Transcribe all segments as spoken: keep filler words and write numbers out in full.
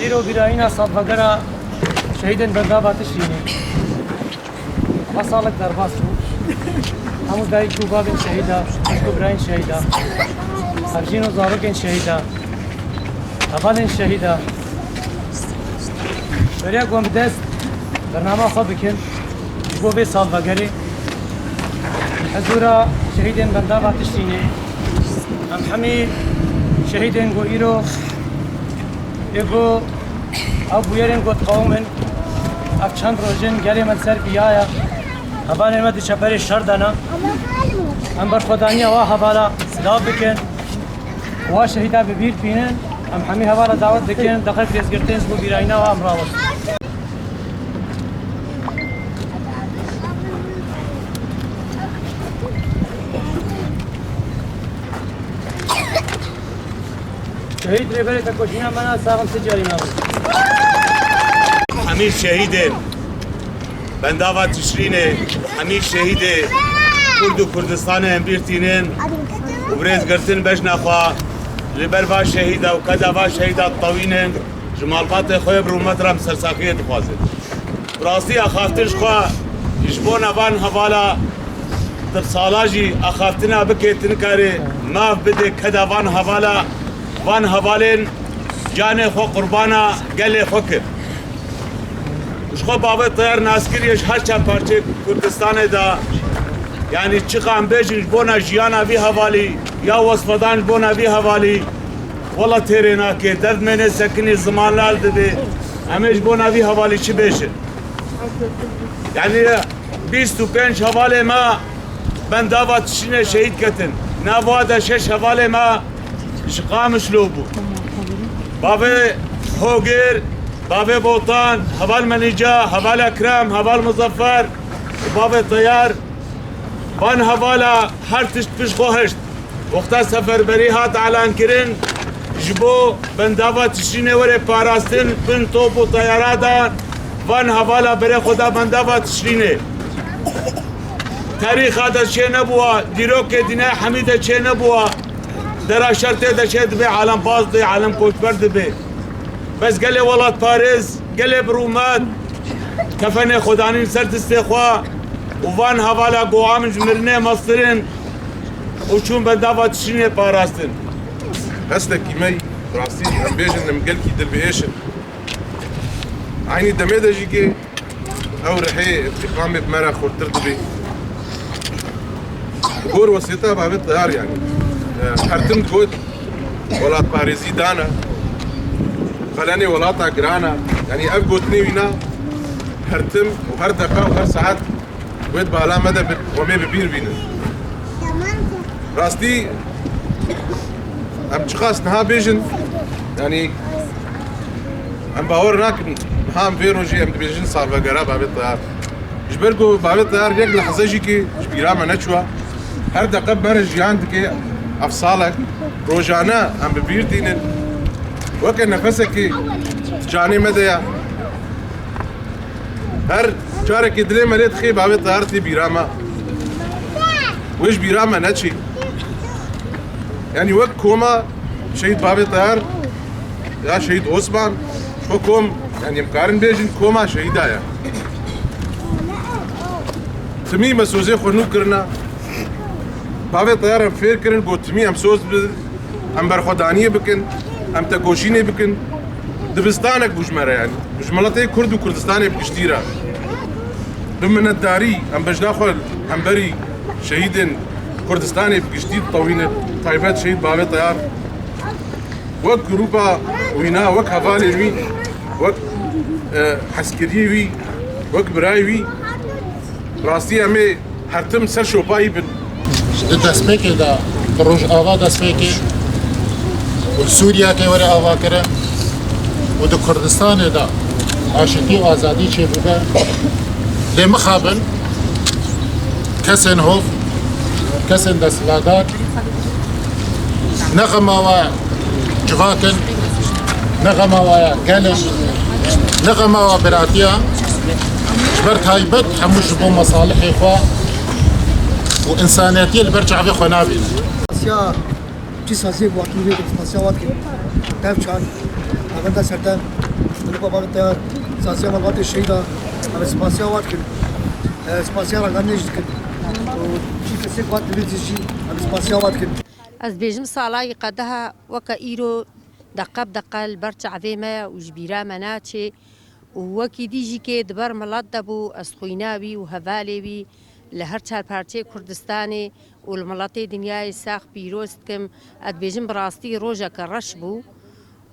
Îro bîrayîna salvegera şehîdên Bendava Tişrînê. Hema salek derbas bû. Hemû dayik û bavên şehîda, xwişk û birayên şehîda, hevjîn û zarokên şehîda, hevalên şehîda. Beriya ku em bi dest bernama xwe bikin ji bo vê salvegerê, hizûra şehîdên Bendava Tişrînê, em hemî şehîdên ku îro ê ku ew bûyerên ku diqewimin, ev çend roj in gelê me li ser biyaye. Hevalên me di çeperê şer de ne. Em berxwedaniya wa hevala silav dikin. Wa şehîda bi bîr tînin. Em hemî hevala dawet dikin, deqek rêzgirtin ji bo bîrayîna wa em rawestin. Şehîd Rêberê Tekoşîna me na saxin ti carî nabin. Hemî şehîdên Bendava Tişrînê, hemî şehîdê Kurd û Kurdistanê em bîr tînin û bi rêzgirtin bejna xwe li ber va şehîda û keda va şehîda ditewînin, ji malbatê xwe yê bi rûmet re em sersaxiyê dixwazin. Bi rastî axaftin ji xwe ji bona van hevala di sala jî axaftina bike, tu nikarî maf bidê keda van hevala, van hevalên canê xwe qurbana gelê xwe kir. Ji xwe bavê Teyar nas kiriye ji her çend parçeyê Kurdistanê de, yanî çiqa em bêjin ji bona jiyana vî hevalî ya wesfedan ji bona vî hevalî, wela têrê nake, dev mêne sekinî, ziman lal dibe. Em ê ji bona vî hevalî çi bêjin? Yanî bîst û pênc hevalê me Bendava Tişrînê şehîd ketin. Nav wa de şeş hevalê me ji Qamişlo bû. Bavê Hogir, bavê Botan, heval Menîca, heval Ekrem, heval Muzeffer, bavê Teyar. Van hevala her tişt pişt xwe hişt. Wexta seferberî hat elankirin, ji bo Bendava Tişrînê were parastin, bin top û teyara dan, van hevala berê xwe da Bendava Tişrînê. Tarîxa de çê nebûwa, dîrokê dîne hemî de çê nebûwa. Dera şer tê de çê dibe, alem baz dê, alem koçber dibe. Bes gelê welatparêz, gelê bi rûmet, kefenê xwe danîn ser distê xwe û van hevala goa min ji mirinê mestirin û çûn Bendava Tişrînê parastin. Hestekî me, rastî em bêjin, em gelkî dilbiêş in. Eynî demê de jî kê ew rihê întîqamê bi me re xurtir dibê. Gor wesiyeta Bavê Teyar, yanî, e, her tim got, welatparêzî dana, xelenê welata girana. Yanî ev gotinê wîna her tim û her deqa û her saet wê di bala me de bi, xwe mê bi bîr bînin. Rastî, em çiqas niha bêjin, yanî, em bawer nakin, niha em vê rojê em dibêjin salvegera Bavê Teyar. Ji ber ku Bavê Teyar yek lehze jî kê ji bîra me neçûwa. Her deqe me re jiyan dike, ev salek, rojane em bi bîr tînin. Weke nefesekê canê me de ya. Her carekê dilê me lê dixê Bavê Teyar tê bîra me. Wê ji bîra me neçî. Yanî wek koma Şehîd Bavê Teyar ya Şehîd Osman, ji xwe kom, yanî em karin bêjin koma şehîda ya. Timî me sozê xwe nû kirina. Bavê Teyar em fêr kirin, got timî em soz bi, em berxwedaniyê bikin, em tekoşînê bikin. Dibistanek bû ji me re, yanî ji miletê Kurd û Kurdistanê bi giştî re. Bi minetdarî em bejna xwe hemberî şehîdên Kurdistanê bi giştî ditewînin, taybet şehîd Bavê Teyar. Wek grûpa wîna, wek hevalên wî, wek, e, heskeriyê wî, wek birayê wî, rastî em ê her tim ser şopayî bin. Di destpêkê de, di Rojava destpêkê û li Sûriyekê were avakirin û di Kurdistanê de aşitî û azadî çêbibe, Lê mixabin kesên hov, kesên desthilatdar, ne xema we civak in, ne xema we gel in, ne xema we biratiya, ji ber taybet hemû ji bo mesalihê xwe û însaniyetiyê li ber çavê xwe nabînin. Asiya Çi saziyê ku hatî wê spasiya wat kir. Dev çar. Navenda serdem. Kulüba Babet Teyar. Saziya Malbatê Şehîda. Em spasiya wat kir. E, spasiya ragihandinê jî dikin. Û çi kesê ku hat divê jî em spasiya wat kir. Ez bêjim sala wî qediha weke îro deqe bi deqe li ber çavê me ye û ji bîra me naçê. Û wekî dî jî kê di ber milet de bû, ez xwîna wî û hevalê wî li her çar parçeyê Kurdistanê û li miletê dinyayê sax pîroz dikim. Ez dibêjim bi rastî rojeke reş bû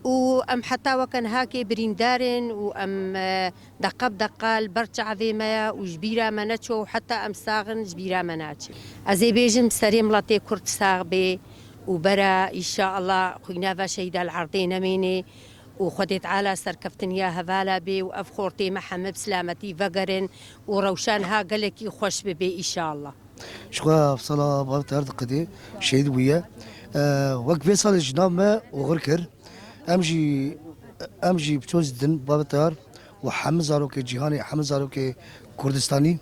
û em heta weke niha kê birîndar in û em, e, deqe bi deqe li ber çavê me ye û ji bîra me neçû û heta em sax in ji bîra me naçe. Ez ê bêjim serê miletê Kurd sax bê û bera, înşaellah, xwîna ve şehîda li erdê nemêne. û Xwedê Teala serkeftiniya hevala bê û ev xortê me heme bi silametî vegerin û rewşa niha gelekî xweş bibe, înşallah. Ji xwe ev sala Babet Teyar diqedê şehîd bûye. E, wek vê salê ji nav me oxir kir. Em jî, em jî bi soz didin Babet Teyar û hemî zarokê cîhanê, hemî zarokê Kurdistanî.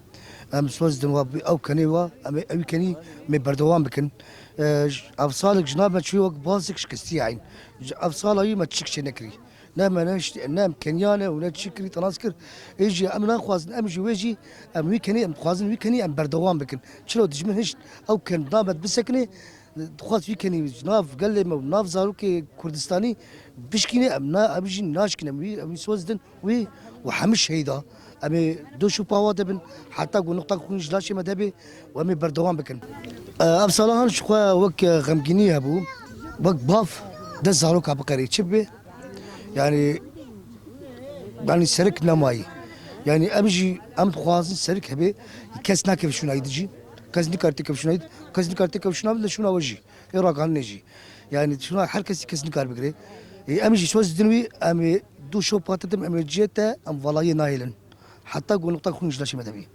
Em soz didin wa bi ew kenê wa, em ê ew kenî me berdewam bikin. E, j-, ev salek ji nav me çûye wek basek şikestî ye. Ji ev sala wî me çik çê nekirî. Ne me ne şt-, ne em keniya ne û ne çi kirî tenas kir. Ê jî em naxwazin, em jî wê jî, em wî kenî, em dixwazin wî kenî em berdewam bikin. Çilo dijmin hişt ew ken damet bisekine, dixwaz wî kenî ji nav gelê me û nav zarokê Kurdistanî bişkîne, em na, em jî naşkîne, em wî, em wî soz din wî û hemî şehîda. Em ê doş û pawa de bin, heta ku nuqta xwîn ji laşê me de bê û em ê berdewam bikin. E, ev sala han ji xwe wek, e, xemgînî hebû, wek bav dest zaroka biqerê çi bibe? Yani, yani serik nemayî. Yani em jî, em dixwazin serik hebe, kes nakeve şûnayî de jî. Kes nikare têkeve şûnayî de, kes nikare têkeve şûna bide şûna we jî. Ê ragihandinê jî. Yani şûna her kesî kes nikare bigire. Ê, em jî soz didin wî, em ê du şew pate de em ê cihê te, em valayê nahêlin. Heta ku nuqta xwîn ji laşê me de bî.